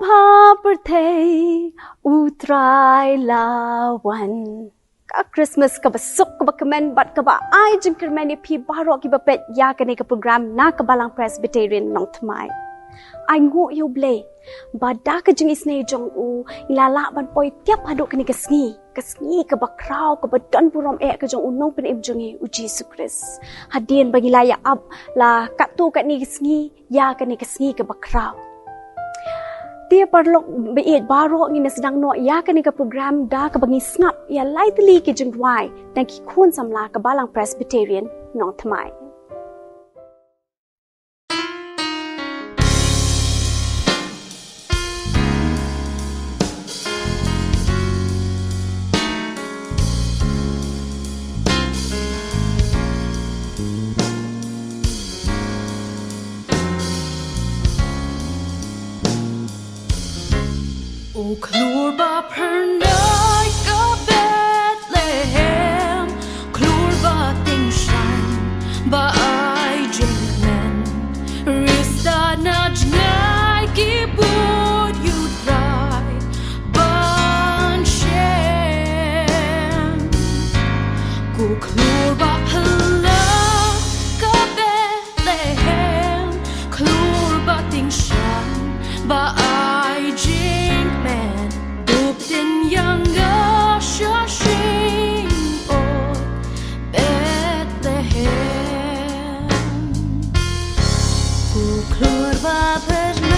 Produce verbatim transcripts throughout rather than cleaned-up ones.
Ha pyrthei u Trai la wan. Ka Christmas kaba suk, kaba kmen bad kaba ai jingkyrmen ïa phi baroh kiba peit ïa kane ka program na ka Balang Presbyterian Nongthymmai. Ai nguh ïa U Blei ba da ka jingisynei jong u ngi la lah ban poi tiap haduh kane ka sngi, ka sngi kaba khraw, kaba don burom eh ka jong u Nongpynim jong ngi u Jisu Khrist. Hadien ba ngi la ïa ap la katto katne ka sngi ïa kane ka sngi kaba khraw. Te paralok ba ïeit baroh, ngin ïa sdang noh ïa kane ka program da kaba ngin sngap ïa lai tylli ki jingrwai na ki khun samla ka Balang Presbyterian Nongthymmai. O klur ba phyrnai ka Bethlehem, klur ba tyngshaiñ ba ai jingkmen. Rista na jngai ki bud ïa U Trai ban shem. Ko klur ba phylla ka Bethlehem, klur ba tyngshaiñ ba ai jingkmen. Duk tynjang nga sha shynod Bethlehem. Ko klur ba phyrnai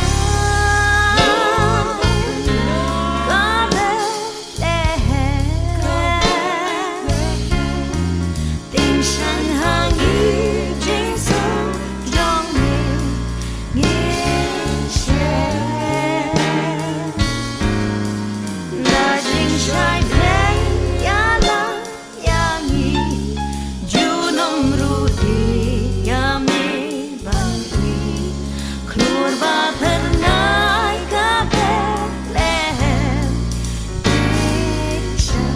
ka Bethlehem, tyngshaiñ ha ngi jingsuk jong me, ngin shem. Da jingshai bneng ïalam ïa ngi, junom ruh dei ïa me ban ïeit. Klur ba phyrnai ka Bethlehem, tyngshaiñ.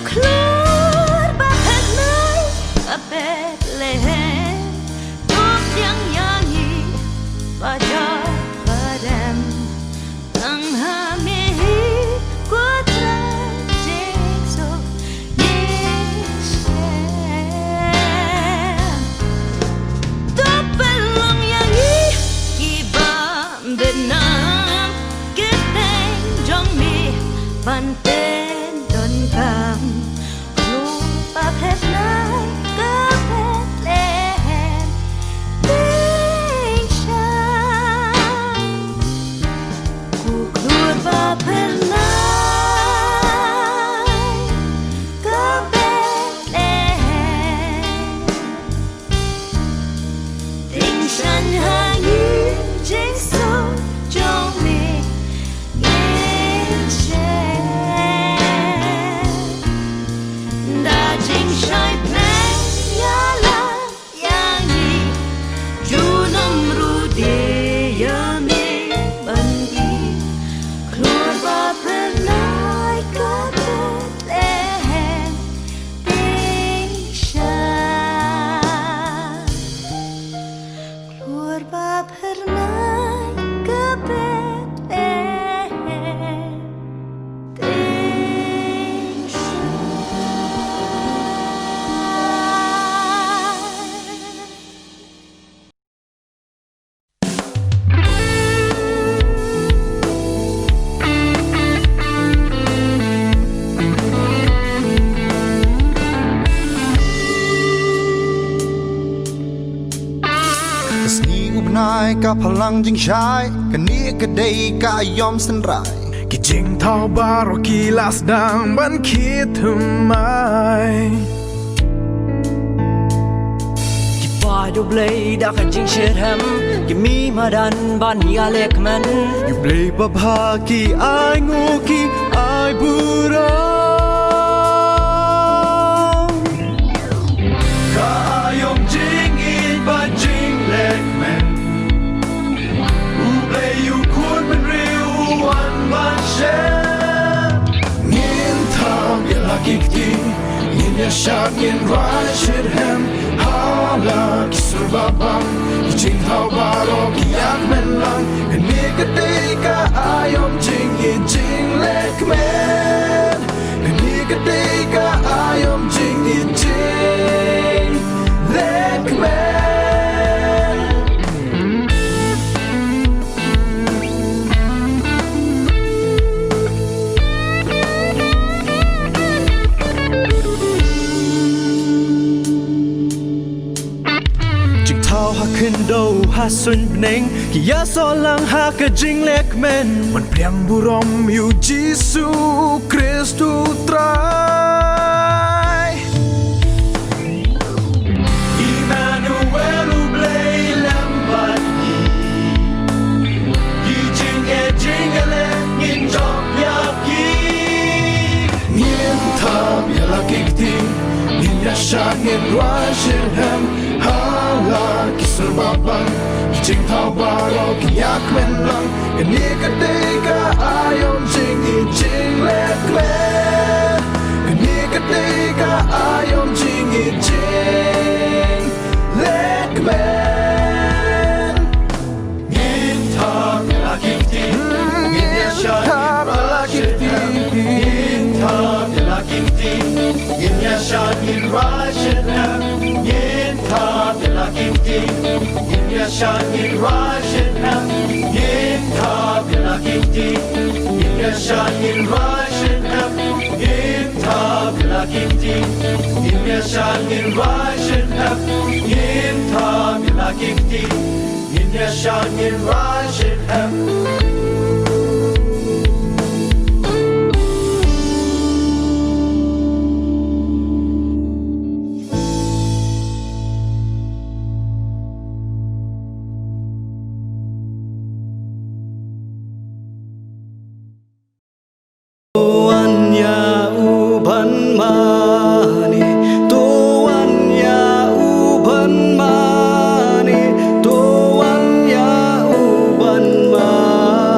Klur ba phyrnai ka Bethlehem, duk tynjang ïa ngi ba jar ba dem. Tang ha me hi ko Trai Jisu ngi shem. To pynlong ïa ngi kiba bnai kyrteng jong me ban pyndonkam. Klur ba phyrnai ka Bethlehem, tyngshaiñ. Ko klur ba phyrnai ka Bethlehem, tyngshaiñ ha ngi jingsuk jong me, ngin shem. Da jingshai bneng ïalam ïa ngi, junom ruh dei ïa me ban ïeit. Klur ba phyrnai ka Bethlehem, tyngshaiñ. Klur ba phyrnai ka Bethlehem, tyngshaiñ. Ka sngi u bnai ka phalang jingshai, kane ka dei ka aïom synrai. Ki jingthaw baroh ki la sdang ban khie thymmai. Ki pait U Blei da ka jingshitrhem, ki mih madan ban ïalehkmen. Ki Blei babha ki ai nguh ki ai burom. Ka aïom jingïeit bad jinglehkmen. U Blei u khun bynriew u wan ban shem. Ki kti, ngin ïa shad ngin rwai shitrhem ha la ki sur ba bang, ki jingthaw baroh ki ïa kmen lang. Kane ka dei ka aïom jingïeit jinglehkmen. Kane ka dei ka aïom jingïeit jinglehkmen. Jingthaw ha khyndew ha suiñ bneng, ki ïasoh lang ha ka jinglehkmen. Wan pdiang burom ïa u Jisu Khrist u Trai. Immanuel, U Blei lem bad ngi. Ki jingeh jingïaleh ngin jop ïa ki. Ngin thap ïa la ki kti, ngin ïa shad ngin rwai shitrhem ha la ki sur ba bang, ki jingthaw baroh ki ïa kmen lang. Kane ka dei ka aïom jingïeit jinglehkmen. Kane ka dei ka aïom jingïeit jinglehkmen. Ngin thap ïa la ki kti, ngin ïa shad ïa la ki kti. Ngin thap ïa la ki kti, ngin ïa shad ngin rwai shitrhem. Ngin thap ïa la ki kti, ngin ïa shad ngin rwai shitrhem. Ngin thap ïa la ki kti, ngin ïa shad ngin rwai shitrhem. Ngin thap ïa la ki kti, ngin ïa shad ngin rwai shitrhem. Ngin thap ïa la ki kti, ngin ïa shad ngin rwai shitrhem. To wan ïa u ban mane, to wan ïa u ban mane, to wan ïa u ban mane.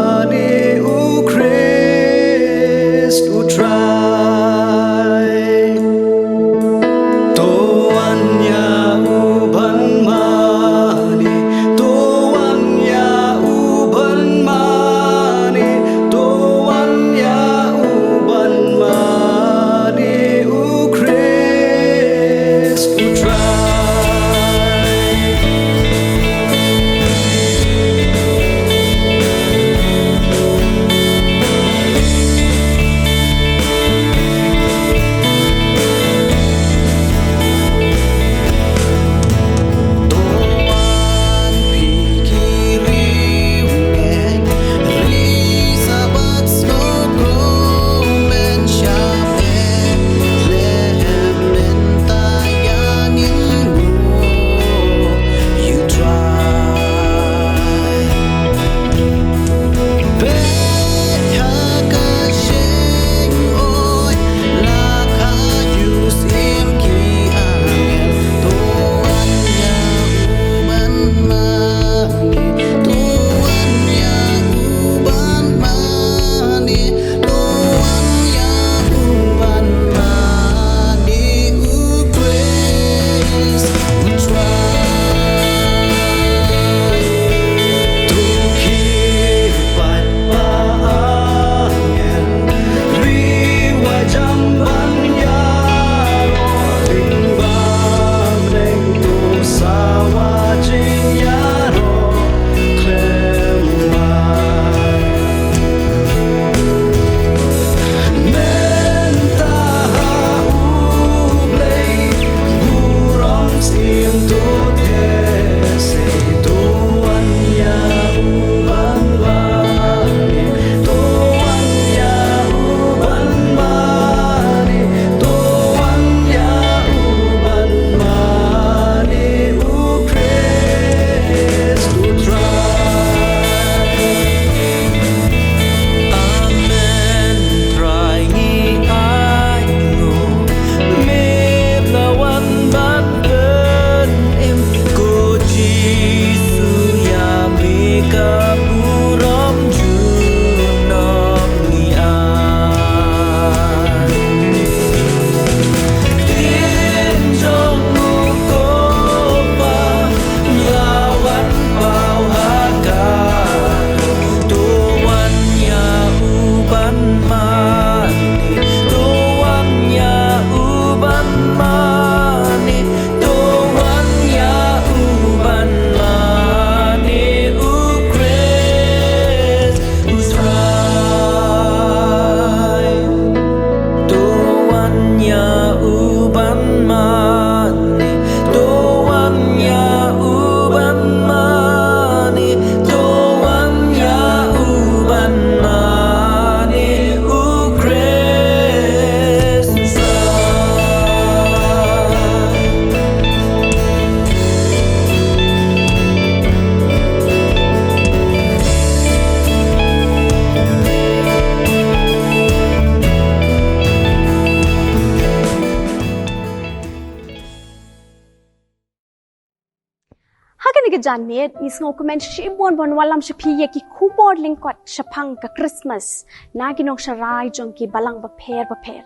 Ka janmiet ngi sngewkmen shibun ban wallam sha phi ïa ki khubor lyngkot shaphang ka Christmas na ki nongsharai jong ki balang bapher bapher.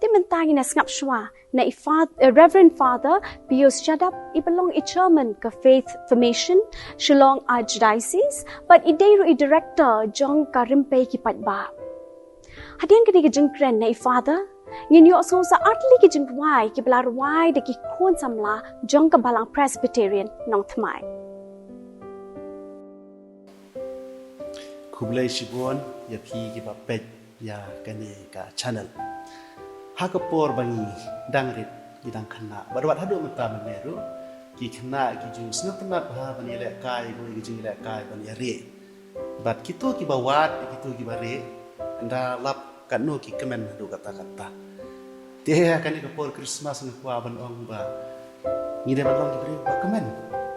Te mynta ngin ïa sngap shuwa na i Fa- eh, Reverend Father Pius Shadap, i ba long i chairman ka Faith Formation Shillong Archdiocese, bad i dei ruh i director jong ka Rympei ki Paidbah. Hadien kane ka jingkren na i Father, ngin ïohsngew sa artylli ki jingrwai ki ba la rwai da ki khun samla jong ka Balang Presbyterian Nongthymmai. Khublei shibun ïa phi ki ba peit ïa kane ka channel. Ha ka por ba ngi dang rit, ngi dang khynnah, bad wat haduh mynta mynne ruh, ki khynnah ki ju sngewtynnat bha ban ïalehkai, kawei ka jingïalehkai ban ïarieh. Bad kito ki ba wad, kito ki ba rieh, ynda lap katno ki kmen haduh katta katta. Te ha kane ka por Christmas nga kwah ban ong ba ngi dei ban long ki briew ba kmen.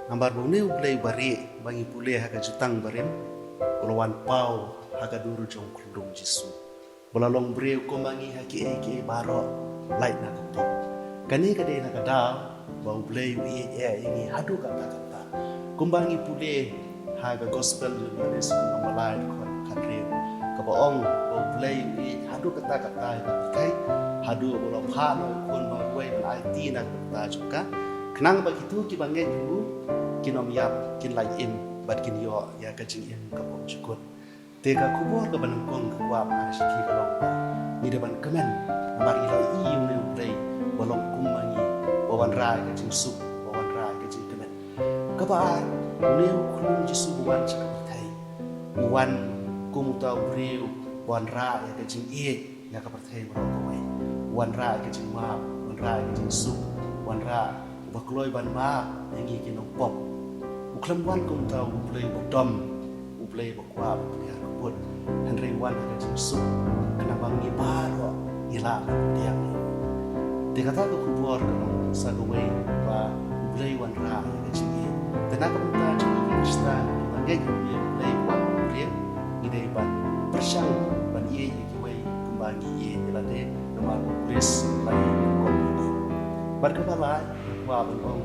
Namar ba une U Blei ba rieh ba ngi pule ha ka jutang barim, u la wan paw ha ka dur jong u khyllung Jisu. Ba la long briew kum ma ngi ha kiei kiei baroh, lait na ka pop. Kane ka dei na ka daw ba U Blei u ïeit eh ïa ngi haduh katta katta. Kumba ngi pule ha ka Gospel jong u Ïoannis lynnong ba lai dkhot khathynriew, kaba ong ba U Blei u ïeit haduh katta katta ïa ka pyrthei, haduh ba u la phah noh u Khun ba u kawei ban aiti na ka bynta jong ka, khnang ba kito ki ba ngeit ïa u kin ym ïap, kin lait im, bad kin ïoh ïa ka jingim kaba um jukut. Te ka khubor kaba nyngkong nga kwah ban ai sha phi ka long ba ngi dei ban kmen, namar ngi la ïohi ïa une U Blei ba long kum ma ngi, ba wanrah ïa ka jingsuk, ba wanrah ïa ka jingkmen. Kaba ar, une u khyllung Jisu ba wan sha ka pyrthei, u wan kum uta u briew ba wanrah ïa ka jingïeit ïa ka pyrthei baroh kawei. Wanrah ïa ka jingmap, wanrah ïa ka jingsuk, wanrah, uba kloi ban map ïa ngi ki nongpop. U khlem wan kum uta U Blei uba dom, U Blei ba kwah ban pynhiar kput, hynrei u wan ha ka jingsuk, khnang ba ngi baroh ngi lah ban pdiang ïa u. Te kata ka khubor ka long sa kawei ba U Blei u wanrah ïa ka jingïeit. Te na ka bynta jong ngi ki Khristan kiba ngeit ïa U Blei, U Blei ba wan briew, ngi dei ban pyrshang ban ïeit ïa kiwei kumba ngi ïeit ïa lade, namar ba U Khrist u la ïeit ïa ngi. Bad kaba lai, nga kwah ban ong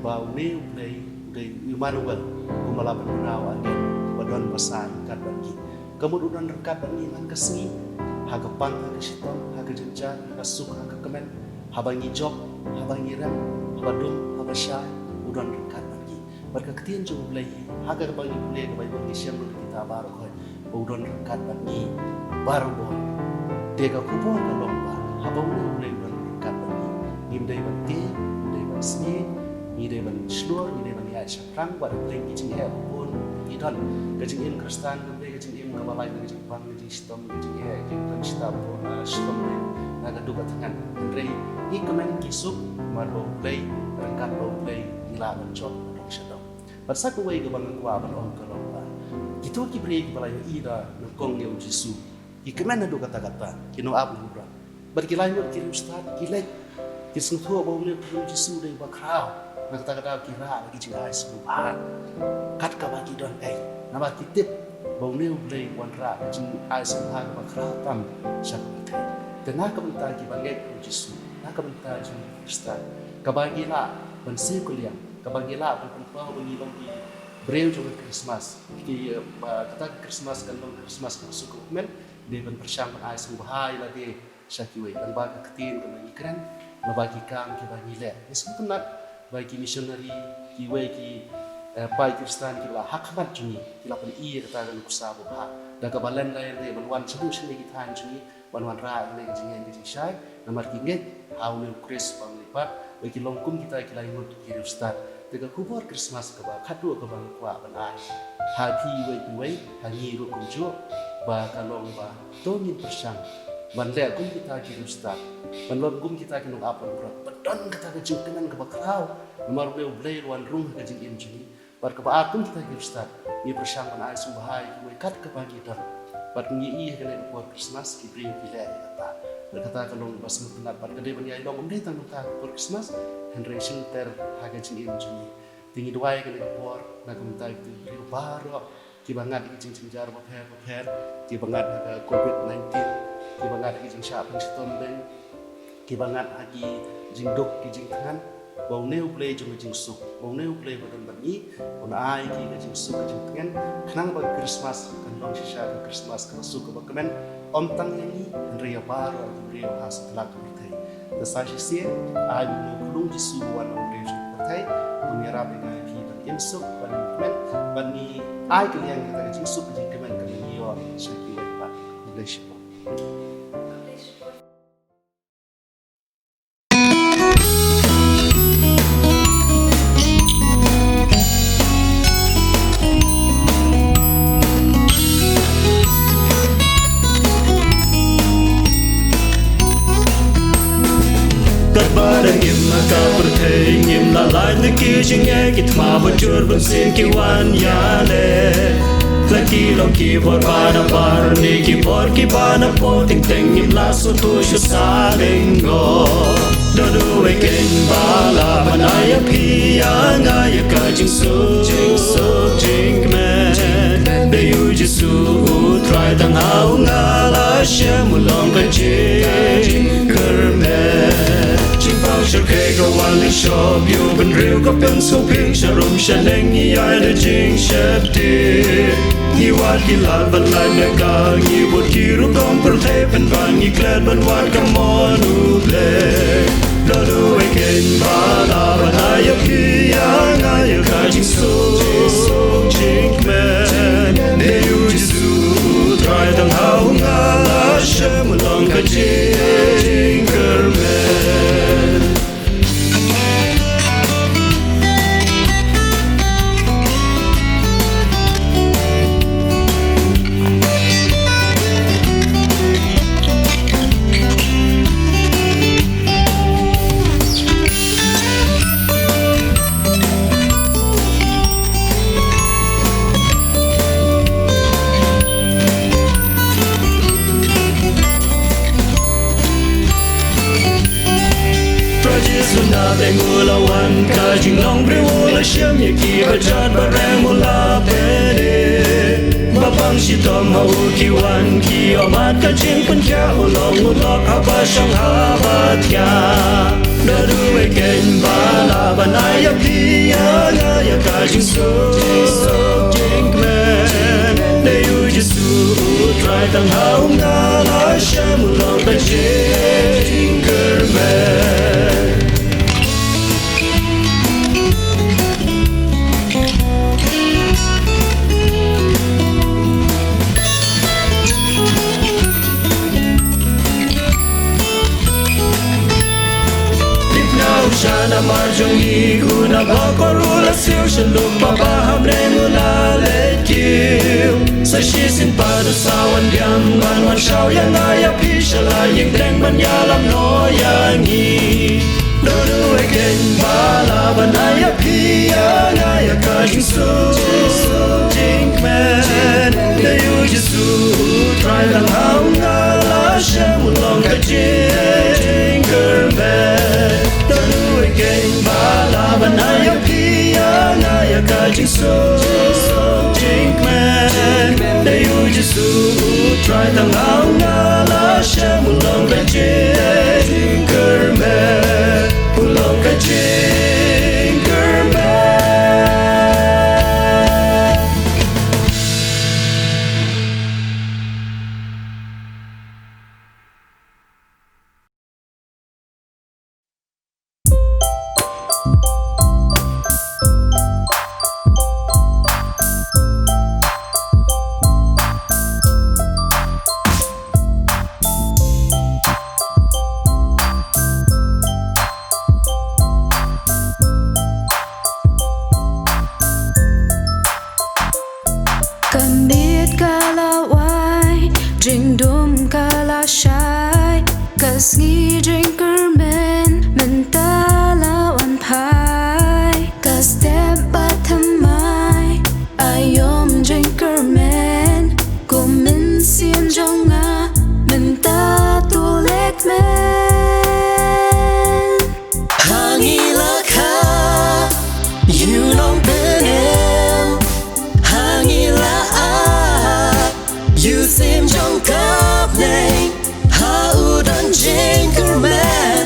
ba une U Blei u dei u Immanuel, kumba la pynbna u angel ba don basa ryngkat bad ngi. Ka mut u don ryngkat bad ngi man ka sngi, ha ka pang, ha ka shitom, ha ka jynjar, ha ka suk, ha ka kmen, haba ngi jop, haba ngi rem, haba dum, haba shai, u don ryngkat bad ngi. Bad ka ktien jong U Blei hi, ha kaba ngi pule ka Baibl, ngi shem ruh kita baroh khoit ba u don ryngkat bad ngi baroh. Te ka khubor ka long ba haba une U Blei u don ryngkat bad ngi, ngim dei ban tieng, ngim dei ban sngewsih, ngi dei ban shlur, ngi dei ban ïaid shaphrang, wat la ki jingeh bun ki don. Ka jingim Khristan kam dei ka jingim kaba lait na ka jingpang, ka jingshitom, ka jingeh, ka jingpang shitom bun, ah, shitom bun na ka duk ka thngan. Hynrei ngi kmen ki suk namar ba U Blei, ryngkat bad U Blei ngi lah ban jop, ban long sha dong. Bad sa kawei kaba nga kwah ban ong ka long ba kito ki briew kiba la ïohi da nyngkong ïa U Jisu, ki kmen haduh katta katta, ki nongap nongkren. Bad ki la ïoh ki riewstad, ki leit, ki sngewthuh ba une U Jisu u dei uba khraw. Na kata ka daw ki rah da ki jingai sngewbha kat kaba ki don ei, namar ki tip ba une U Blei u wanrah ka jingai sngewbha kaba khraw tam sha ka pyrthei. Te na ka bynta kiba ngeit ïa U Jisu, na ka bynta jong ki Khristan, kaba ngi lah ban siew kylliang, kaba ngi lah ban pynpaw ba ngi long ki briew jong ka Christmas. Ki, eh, ba kata ka Christmas kan long Christmas kaba suk kaba kmen, dei ban pyrshang ban ai sngewbha ïa lade sha kiwei, lyngba ka ktien kaba ngi kren, lyngba ki kam kiba ngi leh. Ngi sngewtynnat ba ki missionary, kiwei ki, eh, paid Khristan kiba la ha khmat jong ngi, ki la pyni ïa kata ka nuksa babha da kaba len da ïa lade ban wan shaduh shane ki thaiñ jong ngi, ban wanrah ïa kane ka jingngeit ka jingshai, namar ki ngeit ha une U Khrist ba mlien pat, ba ki long kum kita ki laingut ki riewstad. Te ka khubor Christmas kaba khatduh kaba nga kwah ban ai ha phi iwei pa iwei, ha ngi ruh kumjuh, ba ka long ba to ngin pyrshang ban leh kum kita ki riewstad, ban long kum kita ki nongap nongkren, ba don kata ka jingkmen kaba khraw, namar ba U Blei u la wan rung ha ka jingim jong ngi. Bad kaba ar, kum kita ki riewstad, ngi pyrshang ban ai sngewbha ïa kiwei kat kaba ngi don. Bad ngi ïohi ha kane ka por Christmas ki briew ki leh ïa kata. Bad kata ka long kaba sngewtynnat, bad ka dei ban ïai long ym dei tang mynta ka por Christmas, hynrei shynter ha ka jingim jong ngi. Te ngi duwai ha kane ka por na ka bynta ki briew baroh kiba ngat ïa ki jingjynjar bapher bapher, kiba ngat ha ka covid nineteen, kiba ngat ïa ki jingshah pynshitom beiñ, kiba ngat ha ki jingduk ki jingthngan. ba une U Blei jong ka jingsuk, ba une U Blei ba don bad ngi, un ai ïa ki ka jingsuk ka jingtngen, khnang ba ka Christmas kan long shisha ka Christmas kaba suk kaba kmen, ym tang ïa ngi, hynrei ïa baroh ki briew ha satlak ka pyrthei. Te sa shisien, ai ba une U Khunlung Jisu uba wan ban long Blei jong ka pyrthei un ïarap ïa ngi, ban im suk, ban im kmen, ban ngi ai ka liang ïa ka jingsuk ka jingkmen kaba ngi ïoh sha kiwei pat. Khublei shibun. Katba dang im ha ka pyrthei, ngim la lait na ki jingeh, ki thma ba jur bunsien ki wan ïaleh. La ki long ki bor ba na bar ne ki bor kiba na pdeng teng, ngim la sngewthuh shuh sa lyngngoh. Don uwei keiñ ba lah ban ai ïa phi ïa nga ïa ka jingsuk, jingsuk jingkmen. Dei U Jisu U Trai, tang ha U nga la shem, U long ka jingkyrmen. Jingpang shyrkhei ka wan lynshop, ïa u bynriew ka pynsngewbha, sharum shaneng ïa da jingsheptieng. Ngi wad ki lad ban lait na ka, ngi bud ki rukom pyrthei pynban, ngi klet ban wad ka mon U Blei. Don uwei keiñ ba lah ban ai ïa phi ïa nga ïa ka jingsuk, jingsuk jingkmen. Dei U Jisu U Trai, tang ha U nga la shem, U long ka jingkyrmen. Trai Jisu, na teng u la wan, ka jinglong briew u la shem, ïa ki ba jot ba rem u la pynïeng. Ba pang shitom ha u ki wan ki ïohmad, ka jingpynkhiah u long u lok haba shong haba thiah. Don uwei keiñ ba lah ban ai ïa phi ïa nga ïa ka jingsuk, jingsuk jingkmen. Dei U Jisu U Trai, tang ha U nga la shem, U long ka jingkyrmen. Tip na u sha namar jong ngi, u na ba kor u la siew, sha lum ba bha ha bneng u la leit kiew. Sa shisien pat u sa wan biang ban wan shaw ïa nga ïa phi sha la ïing teng ban ïalam noh ïa ngi. Don uwei keiñ ba lah ban ai ïa phi ïa nga ïa ka jingsuk, jingsuk jingkmen. Dei U Jisu U Trai, tang ha U nga la shem, U long ka jingkyrmen. Don uwei keiñ ba lah ban ai ïa phi ïa nga ïa ka jingsuk, jingsuk jingkmen. Dei U Jisu U Trai, tang ha U nga la shem, U long ka jingkyrmen, U long ka jingkyrmen. Ka miet ka la wai, jingdum ka la shai, ka sngi jingkyrmen mynta la wan phai. Ka step ba thymmai, aïom jingkyrmen, kum mynsiem jong nga mynta to leh kmen. Ha ngi la kha ïa u nongpynim, ha ngi la ap ïa u Syiem jong ka bneng, ha u don jingkyrmen.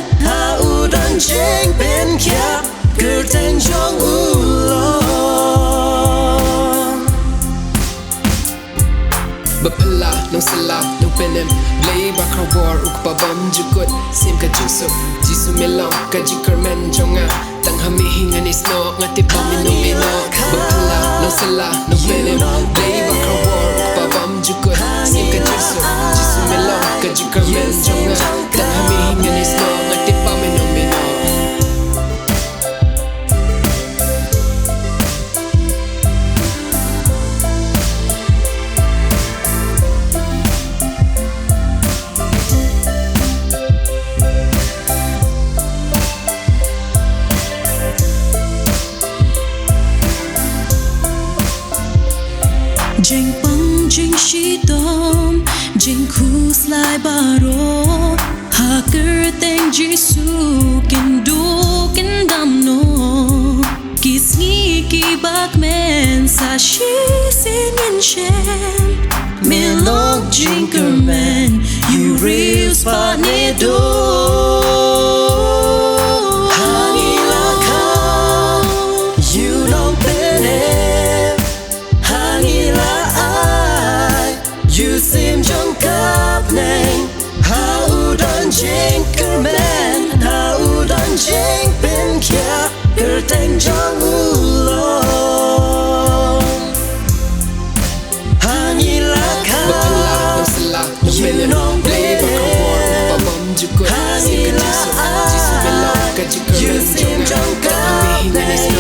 Ba bym jukut, sim ka jingsuk. Jisu me long ka jingkyrmen jong nga. Tang ha me hi ngan ïasnoh, nga tip ba me nongïehnoh. Ba kylla, nongsylla, nongpynim. Dei ba kyrwor, ba bym jukut, sim ka jingsuk. Jisu me long ka jingkyrmen jong nga. Tang ha me hi ngan ïasnoh, nga tip ba me nongïehnoh. Jingpang jingshitom, jingkhuslai baroh, ha kyrteng Jisu kin duh kin dam noh. Ki sngi kiba kmen sa shisien ngin shem. Me long jingkyrmen, ïa u riewspah ne duh. Ha ngi la kha, ïa u nongpynim. Ha ngi la ai, ïa u sim jong ka bneng. Ha u don jingkyrmen, ha u don jingpynkhiah, kyrteng jong u long. Ha ngi la kha, ïa u nongpynim. Ha ngi la ai, ïa u sim jong ka bneng.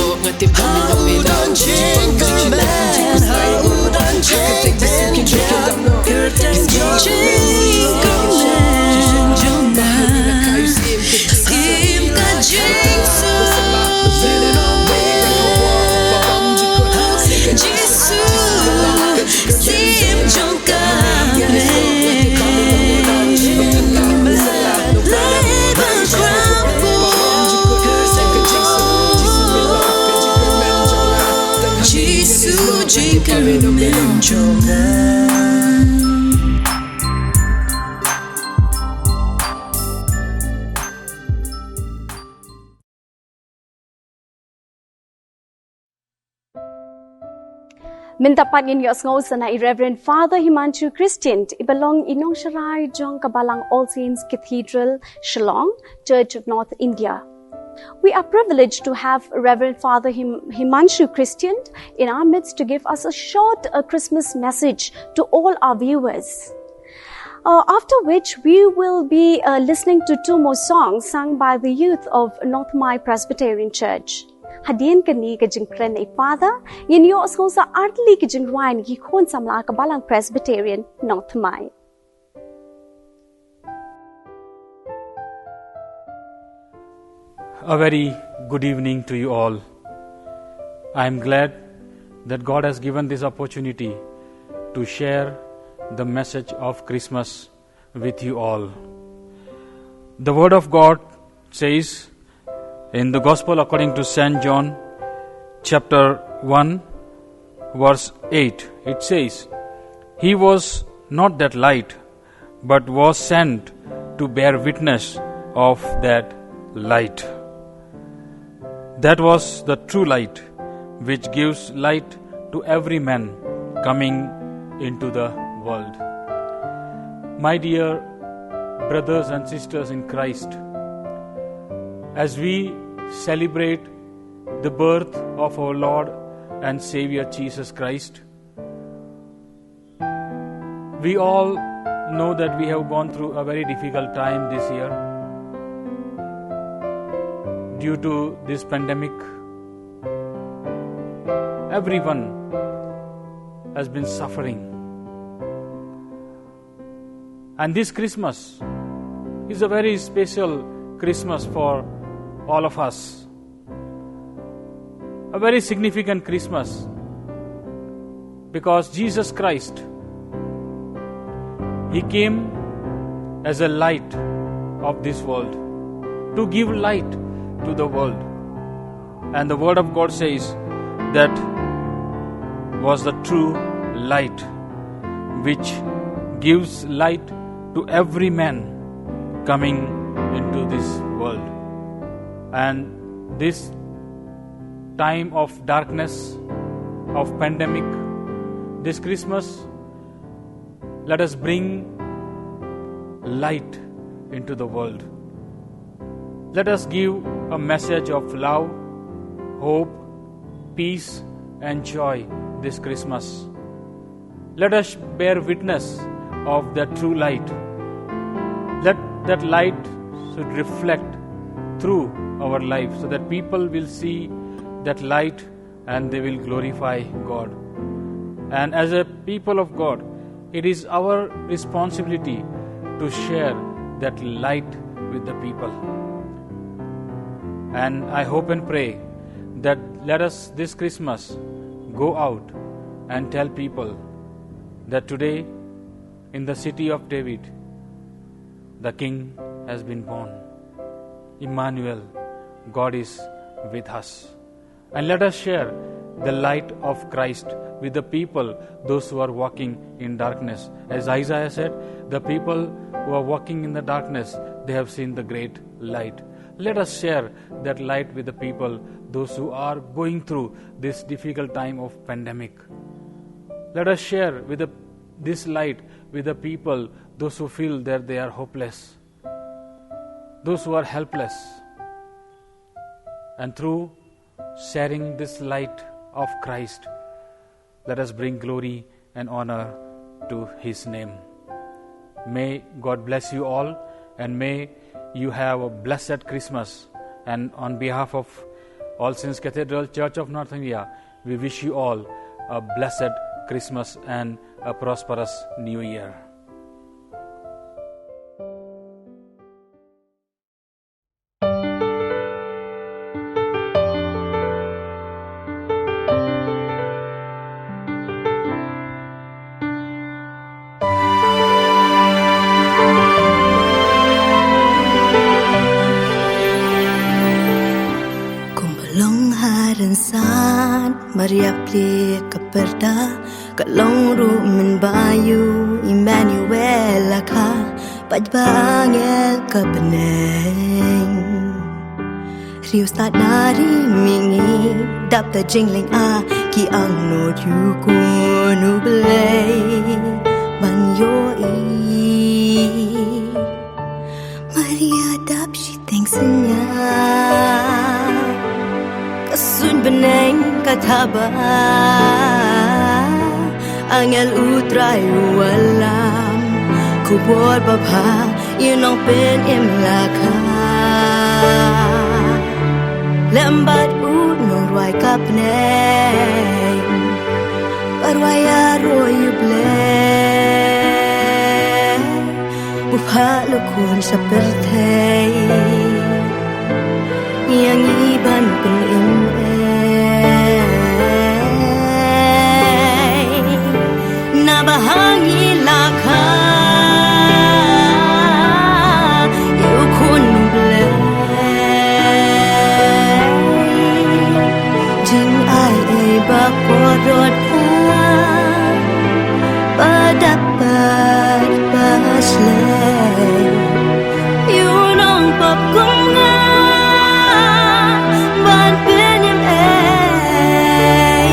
Ha u don jingkyrmen, ha u don jingpynkhiah, kyrteng jong u long. Jingkyrmen jong nga, sim ka jingsuk. Jisu, sim jong ka bneng. Lai bakhraw, Jisu jingkyrmen jong nga. Mynta pat ngin ïohsngew sa na i Reverend Father Himanshu Christian, iba long i nongsharai jong ka balang All Saints Cathedral, Shillong, Church of North India. We are privileged to have Reverend Father Him-, Himanshu Christian in our midst to give us a short, uh, Christmas message to all our viewers. Uh, after which, we will be, uh, listening to two more songs sung by the youth of North Mai Presbyterian Church. Hadien kane ka jingkren na i Father, ngin ïohsngew sa artylli ki jingrwai na ki khun samla ka balang Presbyterian North Mai. A very good evening to you all. I am glad that God has given this opportunity to share the message of Christmas with you all. The Word of God says in the Gospel according to Saint John, chapter one, verse eight, it says, "He was not that light, but was sent to bear witness of that light." That was the true light, which gives light to every man coming into the world. My dear brothers and sisters in Christ, as we celebrate the birth of our Lord and Savior Jesus Christ, we all know that we have gone through a very difficult time this year due to this pandemic. Everyone has been suffering. And this Christmas is a very special Christmas for all of us. A very significant Christmas, because Jesus Christ, he came as a light of this world, to give light to the world. And the Word of God says that was the true light, which gives light to every man coming into this world. And this time of darkness, of pandemic, this Christmas, let us bring light into the world. Let us give a message of love, hope, peace, and joy this Christmas. Let us bear witness of the true light. Let that light should reflect through our life so that people will see that light and they will glorify God. And as a people of God, it is our responsibility to share that light with the people. And I hope and pray that let us this Christmas go out and tell people that today in the city of David, the King has been born. Emmanuel, God is with us. And let us share the light of Christ with the people, those who are walking in darkness. As Isaiah said, the people who are walking in the darkness, they have seen the great light. Let us share that light with the people, those who are going through this difficult time of pandemic. Let us share with the, this light with the people, those who feel that they are hopeless, those who are helpless. And through sharing this light of Christ, let us bring glory and honor to His name. May God bless you all, and may you have a blessed Christmas. And on behalf of All Saints Cathedral Church of North India, we wish you all a blessed Christmas and a prosperous New Year. Kumba long ha rynsan, Maria plie ka pyrda, ka long ruh mynba ïoh Emmanuel la kha, paidbah angel ka bneng. Riewstad na ri mihngi, dap da jinglynga, ki angnud ïoh Khun U Blei ban ïohi. Maria dap shiteng synñia, ka suiñ bneng ka thaba. Angel U Trai u wallam, khubor babha ïa u Nongpynim la kha. Lem bad u nongrwai ka bneng, ba rwai ïaroh ïa U Blei. U phah la khun sha pyrthei, ïa ngi ban pynim ei. Naba ha ngi la kha ïa u Khun U Blei. Jingai ei ba kordor pha, ba dap bad ba shlei. Ïa u nongpop kum nga ban pynim ei.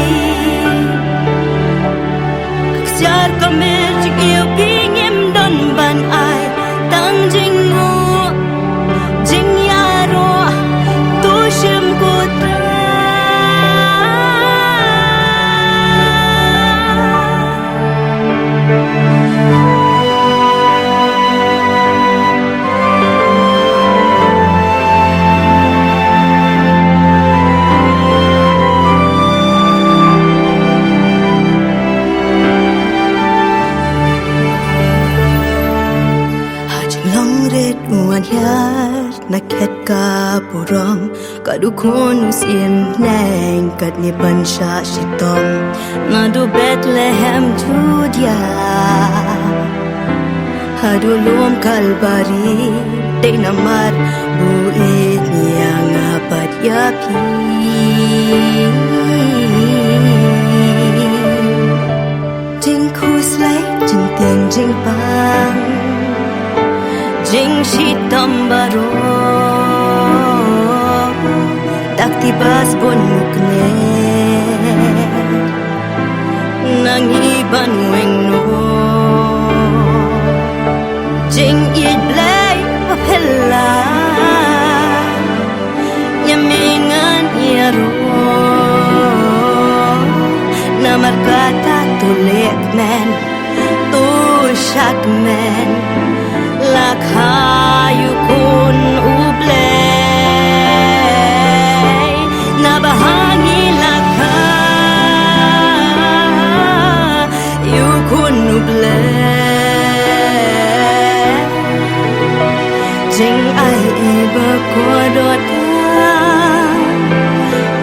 Ka ksiar ka mihr jingïew phi ngim don ban ai, tang jingnguh jingïaroh, to shim ko Trai. Ha jinglong rit u wan hiar na khet ka burom, ka dkhot u syiem bneng katne ban shah shitom. Naduh Bethlehem Judia haduh lum Kalbari, dei namar u ïeit ïa nga bad ïa phi. Jingkhuslai, jingtieng jingpang, jingshitom baroh, dak ti bas bun u kner. Na ngi ban weng noh, jingïeit Blei ba Ai i ba kordor ta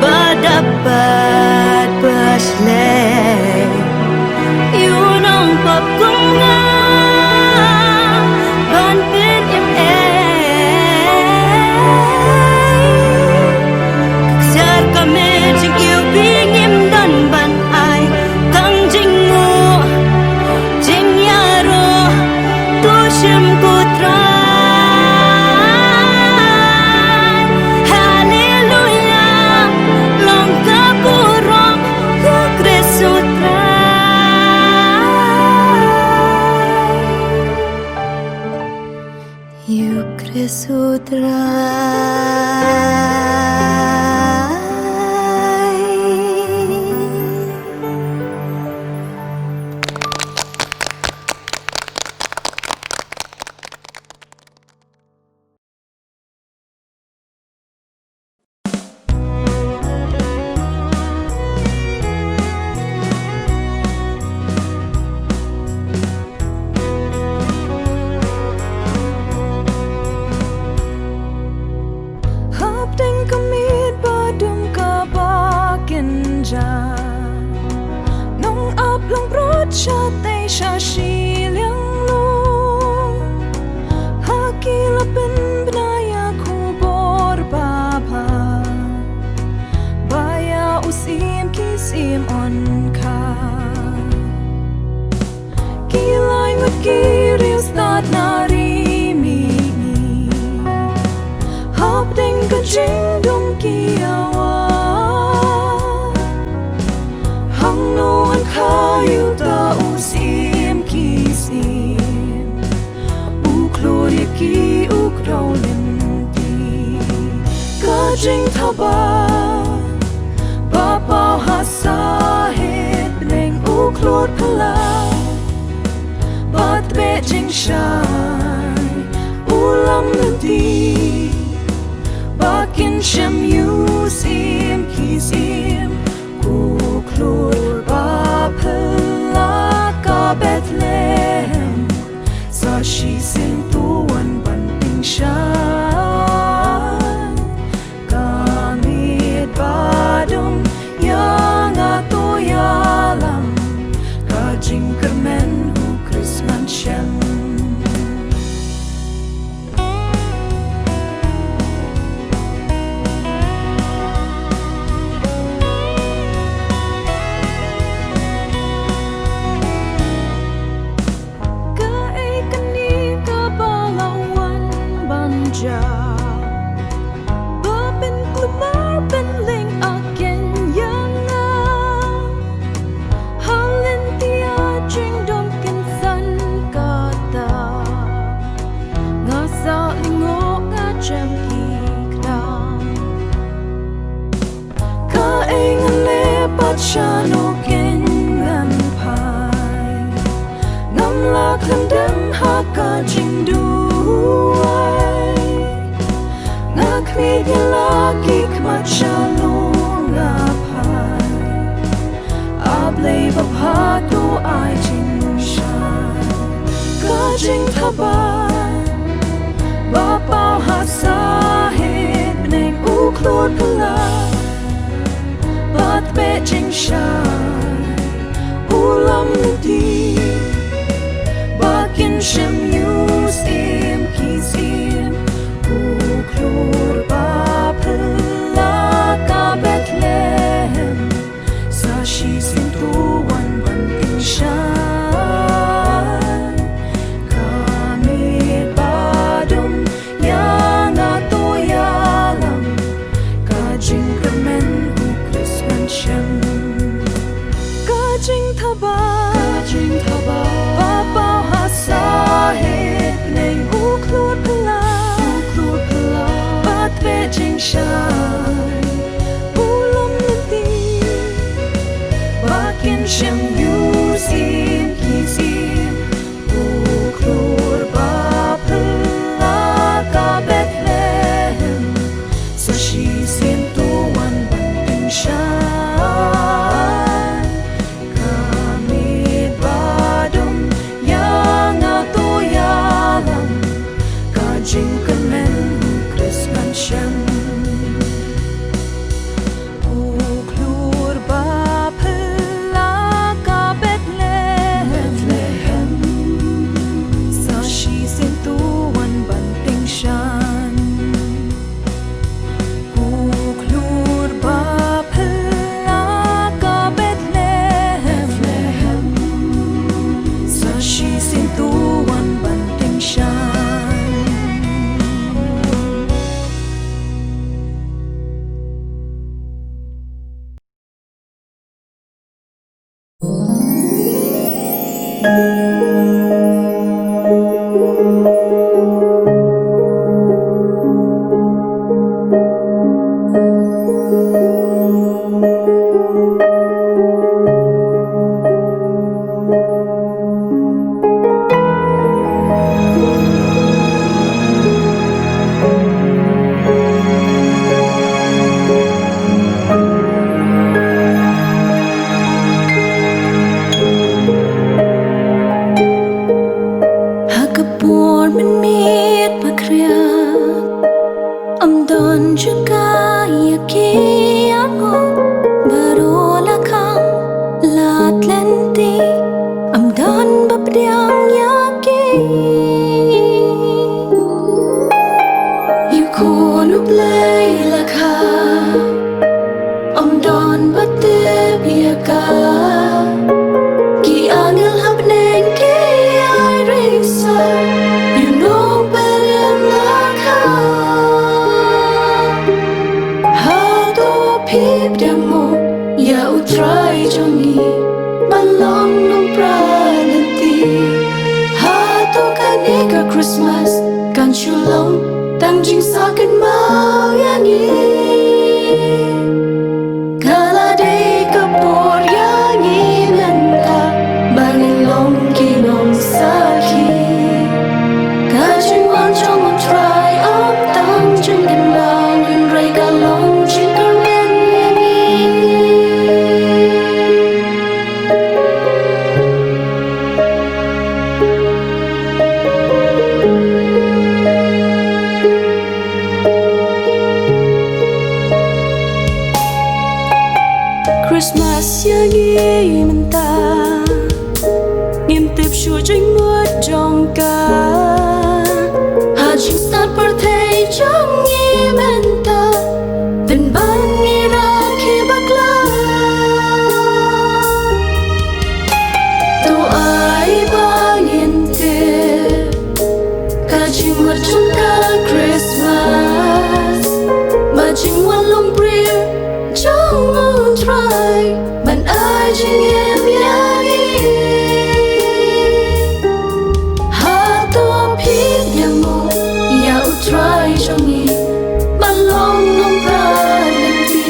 ba dap bad ba shlei. Ïa u nongpop kum nga ban pynïeng ei. Ksar ka me jingïohi ngim don ban ai tang jingmut jingïaroh. To shim ko Trai. Haleluya. Long ka burom ïa u Khrist u Trai. Ïa u Khrist u Trai. Hapdeng ka miet ba dum kaba kynja, nong ap long brot shatei sha shiliang lum. Ha ki la pynbna ïa ka khubor babha ba ïa u Syiem ki syiem yn kha. Ki lai ngut ki riewstad na ri mihngi hapdeng ka jingdum ki ïawad. Hangno yn kha ïa uta u Syiem ki syiem, u khlur ïa ki u kdew lynti. Ka jingthaba ba paw ha sahit bneng, u khlur phylla bad beh jingshai, u lam lynti. Ba kin shem ïa u Syiem ki syiem, ko khlur ba phylla ka Bethlehem. Sa shisien to wan ban pynshai. Ka miet ba dum ïa nga to ïalam, ka jingkyrmen u Khrist ngan shem. Kaei kane kaba la wan ban jia, ba pynkulmar pynlong aken ïa nga? Ha lynti jingdum kynsan kata, nga sah lyngngoh nga jem ki khnang. Kaei ngan leh bad shano kein ngan phai? Ngam lah khlem dem ha ka jingduwai. Nga khmih ïa la ki khmat, shano nga phai? A Blei babha, to ai jingshai. Ka jingthaba ba paw ha sahit bneng, u khlur phylla bad beh jingshai, u lam lynti. Ba kin shem ïa u Syiem ki syiem, u khlur ba phylla ka Bethlehem. Sa shisien to wan ban pynshai. Ka miet ba dum ïa nga to ïalam, ka jingkyrmen u Khrist ngan shem. Ka jingthaba, ka jingthaba ba paw ha sahit bneng, u khlur phylla, u khlur phylla bad beh jingshai, u lam lynti. Ba kin shem ïa u Syiem ki syiem, u khlur ba phylla ka Bethlehem. Sa shisien to wan ban pynshai. Ka miet ba dum ïa nga to ïalam, ka jingkyrmen Khun U Blei la kha, ym don ba tip ïa ka. Ki angel ha bneng ki ïai risa, ïa u nongpynim la kha. Hato phi pdiang mo ïa U Trai jong ngi ban long nongpra lynti? Hato kane ka Christmas kan shu long tang jingsah kynmaw ïa ngi? Ka la dei ka por ïa ngi mynta ba ngin long ki nongsakhi. Ka jingwan jong U Trai ym tang jingkynmaw, hynrei ka long jingkyrmen ïa ngi. Christmas ïa ngi mynta, ngim tip shuh jingmut jong ka. Ha jingstad pyrthei jong ngi mynta, pynban ngi rakhe bakla. To ai ba ngin tip ka jingmut jong ka Christmas, ba jingwan long briew jong U Trai ban ai jingim ïa ngi. Hato phi pdiang mo ïa U Trai jong ngi ban long nongpra lynti?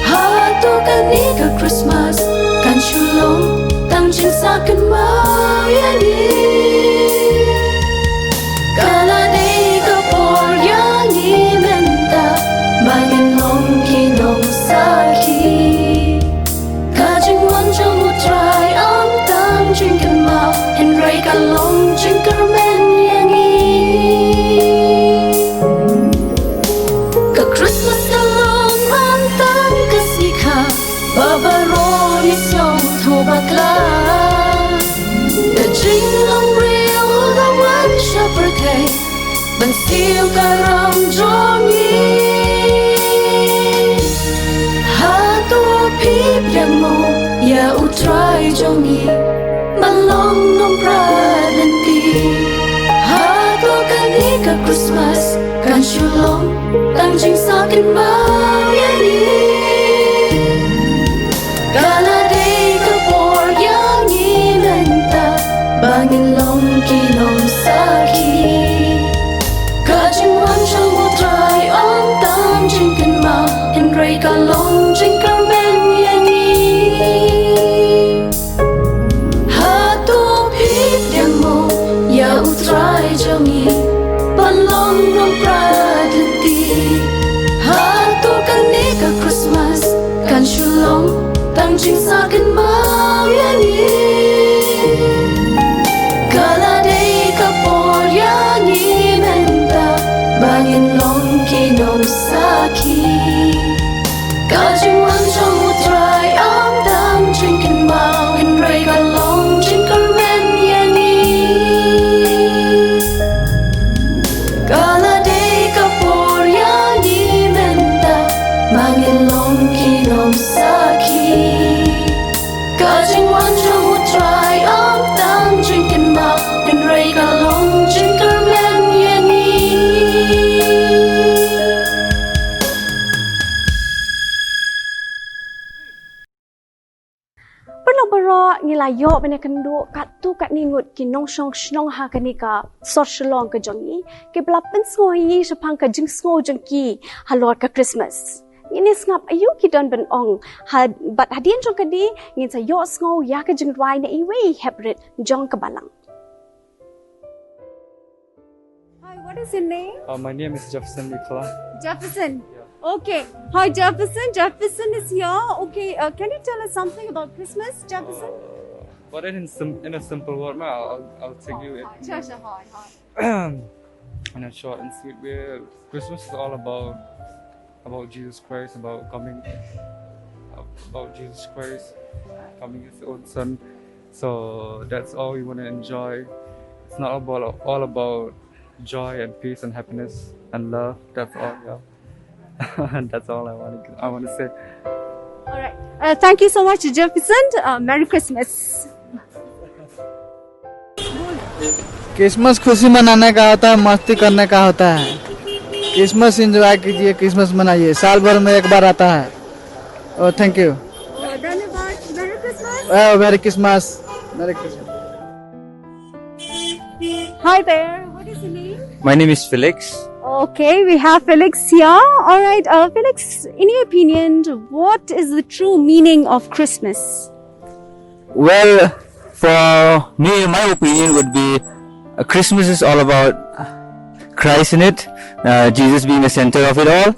Hato kane ka Christmas kan shu long tang jingsah kynmaw ïa ngi? Ka la dei ka por ïa ngi mynta ba ngin long ki nongsakhi. Ka jingwan jong U Trai ym tang jingkynmaw, hynrei ka long jingkyrmen ïa ngi. Ka Christmas ka long ym tang ka sngikha ba baroh ngi sngewthuh bakla. Ka jinglong briew la wan sha pyrthei ban siew ka ram jong ngi. Hato phi pdiang mo ïa U Trai jong ngi ban long nongpra lynti? Hato kane ka Christmas kan shu long tang jingsah kynmaw ïa ngi? Ka la dei ka por ïa ngi mynta ba ngin long ki nongsakhi. Ka jingwan jong U Trai ym tang jingkynmaw, hynrei ka long jingkyrmen ïa ngi. Hato phi pdiang mo ïa U Trai jong ngi ban long nongpra lynti? Hato kane ka Christmas kan shu long tang jingsah kynmaw ïa ngi? Ka la dei ka por ïa ngi mynta ba ngin long ki nongsakhi. Ka jingwan jong U Trai ym tang jingkynmaw, hynrei ka long jingkyrmen ïa ngi. Ka la dei ka por ïa ngi mynta ba ngin long ki nongsakhi. Ka jingwan jong U Trai ym tang jingkynmaw, hynrei ka long jingkyrmen ïa ngi. Paralok baroh, ngi la ïoh ban ïakynduh katto katne ngut ki nongshong shnong ha kane ka sor Shillong ka jong ngi, kiba la pynsngew ïa ngi shaphang ka jingsngew jong ki halor ka Christmas. Ngin ïa sngap aïu ki don ban ong, ha, bad hadien jong kane ngin sa ïohsngew ïa ka jingrwai na iwei i heprit jong ka balang. Hi, what is your name? Uh, my name is Jefferson Likhala. Jefferson. Yeah. Okay. Hi, Jefferson. Jefferson is here. Okay. Uh, can you tell us something about Christmas, Jefferson? Uh, but in sim- in a simple word, ma, I'll, I'll take you. Hi. Sure, sure. Hi, hi. In a short and sweet way, Christmas is all about about Jesus Christ, about coming, about Jesus Christ coming His own Son. So that's all we want to enjoy. It's not about all about Joy and peace and happiness and love. That's all. Yeah. And that's all I want to, I want to say. All right. Uh, thank you so much, Jefferson. Uh, Merry Christmas. क्रिसमस खुशी मनाने का होता है, मस्ती करने का होता है। क्रिसमस एंजॉय कीजिए, क्रिसमस मनाइए, साल भर में एक बार आता है। Oh, thank you. Oh, धन्यवाद। Merry Christmas. Oh, Merry Christmas. Merry Christmas. Hi there. What is your name? My name is Felix. Okay, we have Felix here. All right, uh, Felix, in your opinion, what is the true meaning of Christmas? Well, for me, my opinion would be uh, Christmas is all about Christ in it, uh, Jesus being the center of it all.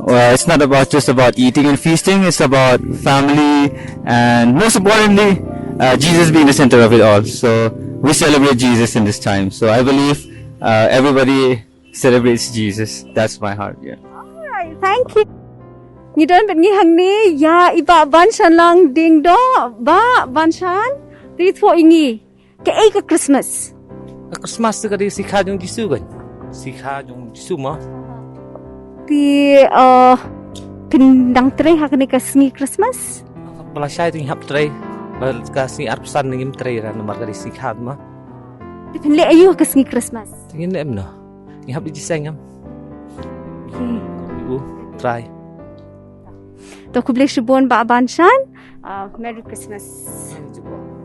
Uh, it's not about just about eating and feasting. It's about family and most importantly, uh, Jesus being the center of it all. So we celebrate Jesus in this time. So I believe uh, everybody celebrates Jesus. That's my heart. Yeah. All right, thank you. Ngi don bad ngi hangne ïa i Bah Banshan Langdingdoh, Bah Banshan. Te to ïa ngi, kaei ka Christmas? Ka Christmas te ka dei ka sngi kha jong Jisu kan. Sngi kha jong Jisu ma. Te uh, phin dang trei ha kane ka sngi Christmas? Ba la shai te ngi hap trei. Ba ka sngi arphew san ngim trei ruh namar ka dei ka sngi kha ma. Te phin leh aïu ha ka sngi Christmas? Te ngin leh em noh. Ngi hap da jingïaseng em. Okay. U trai. To khublei shibun Bah Banshan. Uh, Merry Christmas.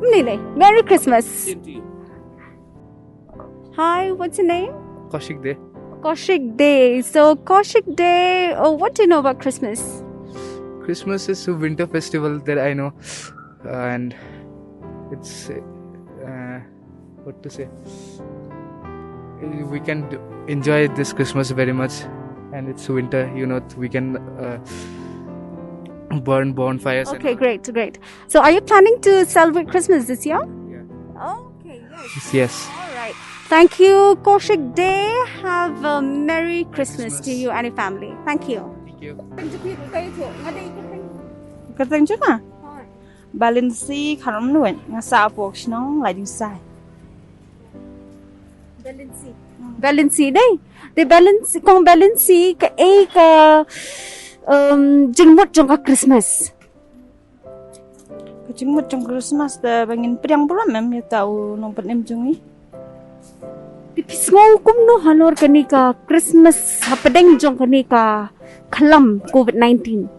Mlei lei. Merry Christmas. Same to you. Hi, what's your name? Kaushik Dey. Kaushik Dey. So Kaushik Dey, oh, what do you know about Christmas? Christmas is a winter festival that I know, uh, and it's uh, what to say. We can d- enjoy this Christmas very much, and it's winter. You know, we can uh, burn bonfires. Okay, great, great. So, are you planning to celebrate Christmas this year? Yeah. Okay, yes. Yes. All right. Thank you, Kaushik Dey. Have a Merry Christmas to you and your family. Thank you. Thank you. Kyrteng jong nga? Balancy Kharmnuid, nga sah hapoh Shnong Laidisai. Balancy. Balancy dei. Te Balancy, kong Balancy kaei ka um, jingmut jong ka Christmas? Ka jingmut jong Christmas te ba ngin pdiang burom em ïa uta u nongpynim jong ngi. Te phi sngew kumno halor kane ka Christmas hapdeng jong kane ka khlam covid nineteen?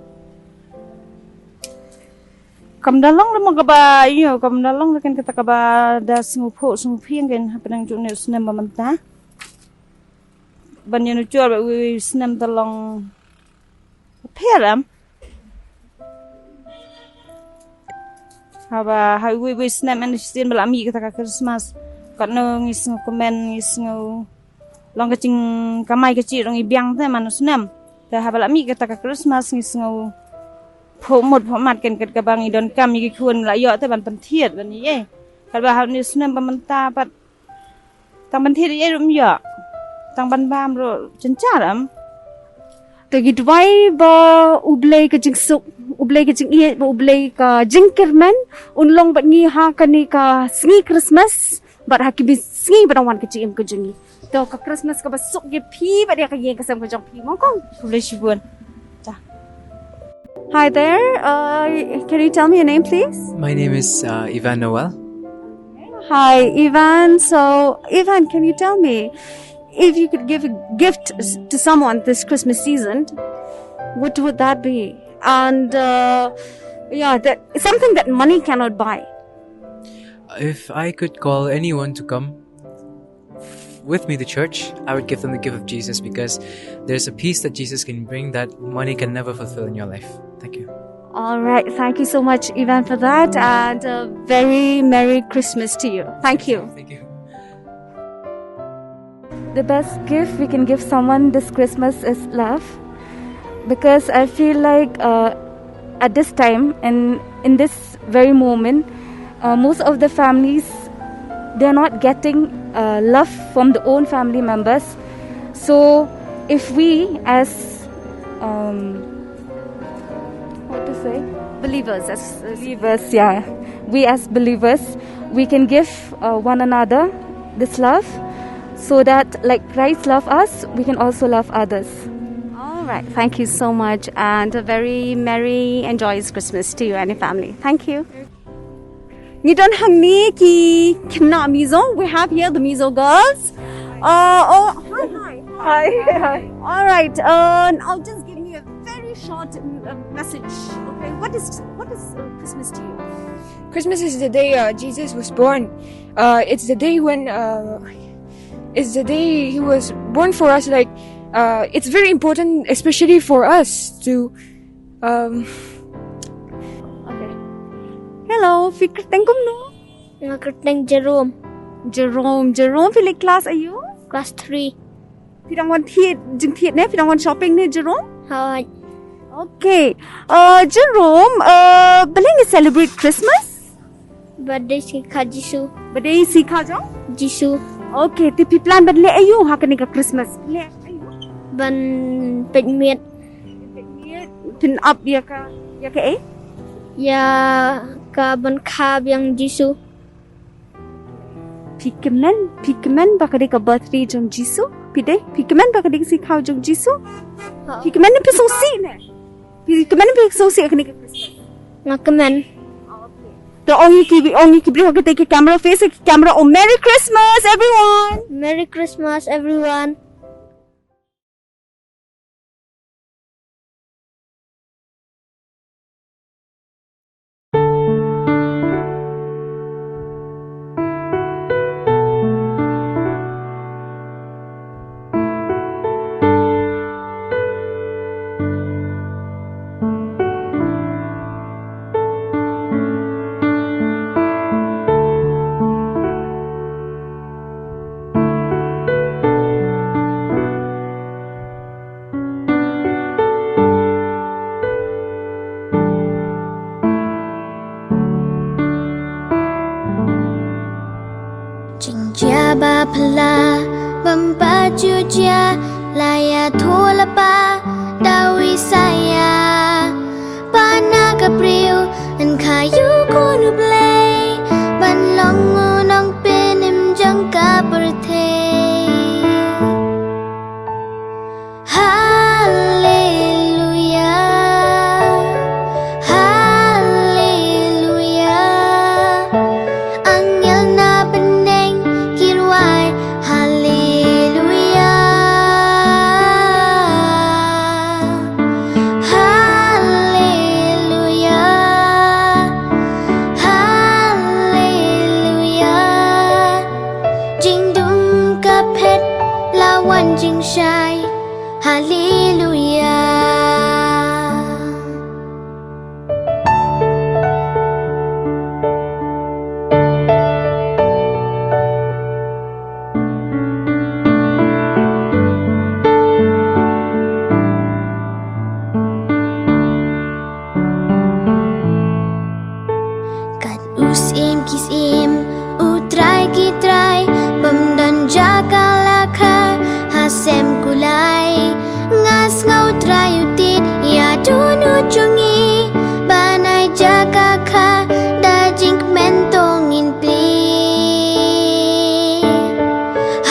Kam da long ruh mo kaba ïoh, kam da long ruh kane kata kaba da sngewphuh sngewphieng kane hapdeng jong une u snem ba mynta. Ban ïanujor bad uwei u snem te long pher em. Haba ha uwei uwei u snem en shisien ba la mih kata ka Christmas. Katno ngi sngewkmen, ngi sngew long ka jingkamai kajih ruh ngi biang te man u snem. Te haba la mih kata ka Christmas ngi sngewphuh mut phuh mat kane kat kaba ngi donkam ïa ki khun la ïoh te ban pynthied ban ïa. Katba ha une u snem ba mynta pat tang ban thied ïa ruh ym ïoh. Tang ban bam ruh jynjar em. Te ngi duwai ba U Blei ka jingsuk, U Blei ka jingïeit, ba U Blei ka jingkyrmen un long bad ngi ha kane ka sngi Christmas bad ha ki sngi ba dang wan ka jingim ka jong ngi. To ka Christmas kaba suk ïa phi bad ïa ka ïing ka sem ka jong phi, mo kong. Khublei shibun. Hi there. Uh, can you tell me your name, please? My name is uh, Ivan Noel. Hi, Ivan. So, Ivan, can you tell me if you could give a gift to someone this Christmas season, what would that be? And uh, yeah, that something that money cannot buy. If I could call anyone to come with me to church, I would give them the gift of Jesus because there's a peace that Jesus can bring that money can never fulfill in your life. Thank you. All right. Thank you so much, Ivan, for that. And a very Merry Christmas to you. Thank you. Thank you. The best gift we can give someone this Christmas is love. Because I feel like uh, at this time and in this very moment, uh, most of the families, they're not getting uh, love from the own family members. So if we as um, what to say? Believers, as believers, yeah, we as believers, we can give uh, one another this love. So that, like Christ love us, we can also love others. All right. Thank you so much, and a very merry and joyous Christmas to you and your family. Thank you. Ngi don hangne ki khynnah Mizo. We have here the Mizo girls. Uh, oh, hi, hi. Hi, hi. All right. Uh, now just give me a very short, uh, message. Okay, what is, what is, uh, Christmas to you? Christmas is the day, uh, Jesus was born. Uh, it's the day when, uh, it's the day he was born for us. Like, uh, it's very important, especially for us to, um, okay. Hello, phi kyrteng kumno? Nga kyrteng Jerome. Jerome, Jerome, phi leh class aiu? Class three. Phi dang wan thied jingthied ne, phi dang wan shopping ne, Jerome? Hooid. Okay. Uh, Jerome, uh, balei ngi celebrate Christmas? Birthday sikha Jisu. Birthday sikha jong? Jisu. Okay, te phi plan ban leh aiu ha kane ka Christmas? Leh aiu? Ban peit miet. Phin ap ïa ka, ïa ka ei? Ïa ka ban kha biang Jisu. Phi kmen, phi kmen ba ka dei ka birthday jong Jisu? Phi dei, phi kmen ba ka dei ka sikha jong Jisu? Phi kmen ne phi sngewsih ne? Phi kmen ne phi sngewsih ïa kane ka Christmas? Nga kmen. To ong ïa ki, ong ïa ki briew ha kata ka camera, face ka camera, oh, Merry Christmas, everyone! Merry Christmas, everyone! Jingjia ba phylla bym pat ju jia, la ïathuh lypa da u Isaïah. Ba na ka briew yn kha ïa u Khun U Blei, ban long u nongpynim jong ka pyrthei. Haleluia, haleluia. Angel na bneng ki rwai, haleluia. Haleluia, haleluia. Jingdum ka phet, la wan jingshai, haleluia. Kat u Syiem ki syiem, u Trai ki trai, bym don jaka la kha ha sem kulai. Nga sngew Trai u tied ïa u dohnud jong ngi, ban ai jaka kha da jingkmen to ngin plie.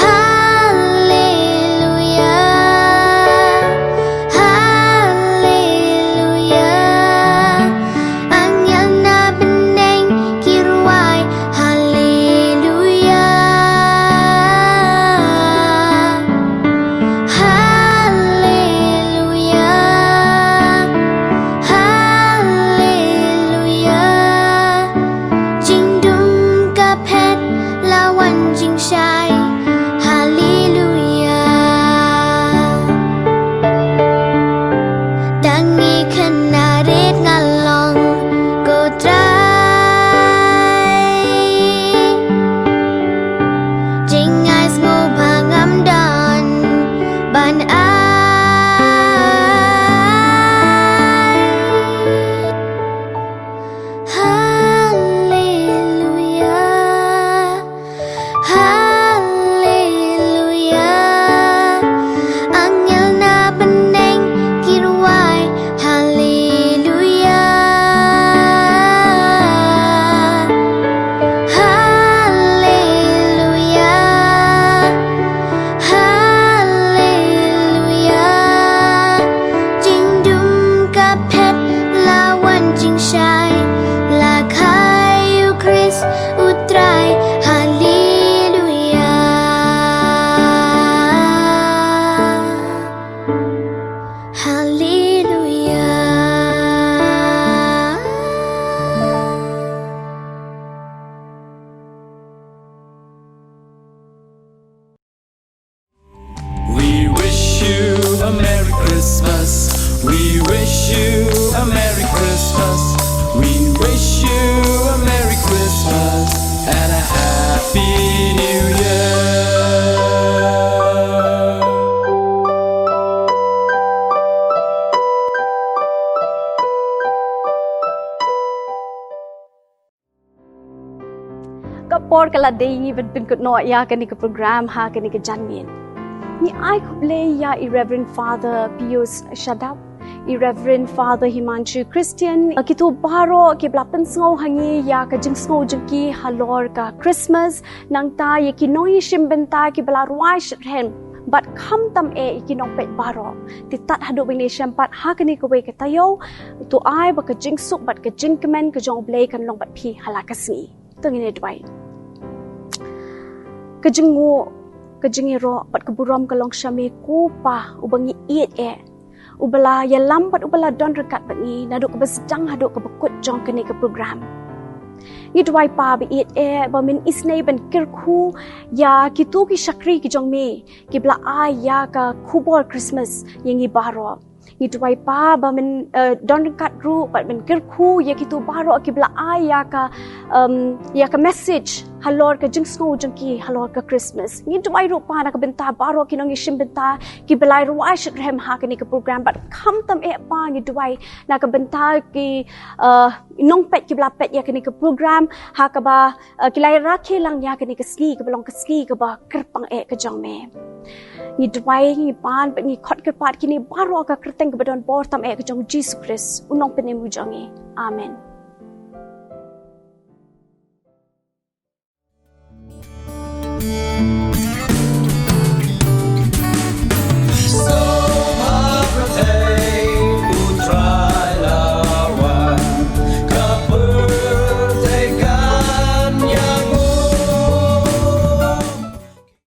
Haleluia, haleluia. Angel na bneng ki rwai, haleluia. Haleluia, haleluia. Jingdum ka phet, la wan jingshai, haleluia. Tang ngi khynnah rit nga long, ko Trai. Jingaisngew ba ngam don ban ai. Haleluia, haleluia. Angel na bneng ki rwai, haleluia. Haleluia, you a Merry Christmas. We wish you a Merry Christmas. We wish you a Merry Christmas and a Happy New Year. Ka por ka la dei ngi ban pynkut noh ïa kane ka program ha kane ka janmiet. Ngi ai khublei ïa i Reverend Father Pius Shadap, i Reverend Father Himanshu Christian, kito baroh kiba la pynsngew ha ngi ïa ka jingsngew jong ki halor ka Christmas, nangta ïa ki nongïashim bynta kiba la rwai shitrhem bad khamtam eh ïa ki nongpeit baroh. Te tad haduh ba ngin ïashem pat ha kane kawei ka taïew, to ai ba ka jingsuk bad ka jingkmen ka jong U Blei kan long bad phi ha la ka sngi. To ngin ïa duwai. Ka jingnguh, ka jingïaroh bad ka burom ka long sha me ko Pa uba ngi ïeit eh, uba la ïalam bad uba la don ryngkat bad ngi naduh kaba sdang haduh kaba kut jong kane ka program. Ngi duwai Pa ba ïeit eh ba men isynei ban kyrkhu ïa kito ki shakri ki jong me kiba la ai ïa ka khubor Christmas ïa ngi baroh. Ngi duwai Pa ba men, eh, don ryngkat ruh bad men kyrkhu ïa kito baroh kiba la ai ïa ka, um, ïa ka message halor ka jingsngew jong ki halor ka Christmas. Ngi duwai ruh Pa na ka bynta baroh ki nongïashim bynta kiba la rwai shitrhem ha kane ka program bad khamtam eh Pa ngi duwai na ka bynta ki, eh, nongpeit kiba la peit ïa kane ka program ha kaba, eh, ki la rakhe lang ïa kane ka sngi kaba long ka sngi kaba kyrpang eh ka jong me. Ngi duwai, ngi pan bad ngi khot kyrpad kine baroh ha ka kyrteng kaba don bor tam eh ka jong U Jisu Khrist, U Nongpynim U jong ngi. Amen.